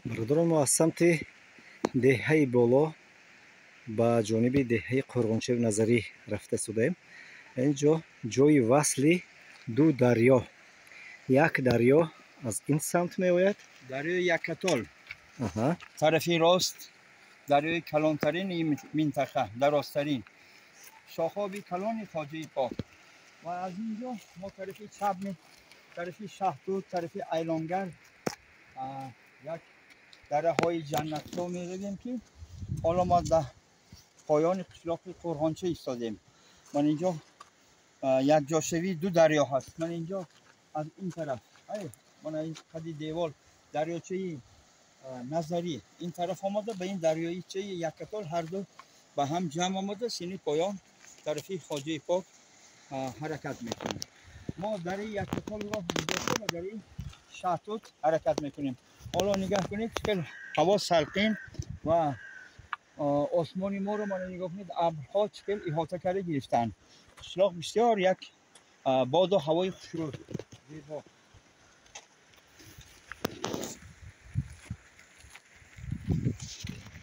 Бародарон, мо аз самти деҳаи боло ба ҷониби деҳаи Қӯрғончаи Назарӣ рафта истодаем. Ин ҷо ҷои васли ду дарё. Як дарё аз ин самт меояд. Дарёи Яккатол. Тарафи рост дарёи калонтарини минтақа, дарозтарин. Шохоби калони Хоҷаи Пок. Ва аз ин ҷо мо тарафи чап, тарафи Шаҳтут, тарафи Айлонгар, як дараҳои ҷаннатҳо меравем, ки ҳоло мо дар поёни қишлоқи Қӯрғонча истодем. Ман инҷо якҷошавии ду дарё ҳаст. Ман инҷо аз ин тараф, мана ин қади девол, дарёчаи Назарӣ ин тараф омада, ба ин дарёчаи Яккатол ҳарду ба ҳам ҷамъ омада, сини поён тарафи Хоҷаи Пок ҳаракат мекунем. Мо дари Яккатолро гузошта ба дари Шаҳтут ҳаракат мекунем. Ҳоло нигаҳ кунед, чӣ хел ҳаво салқин ва осмони моро мана нигоҳ кунед, абрҳо чӣ хел иҳота карда гирифтанд. Қишлоқ бисёр як боду ҳавои хушрӯ, зебо.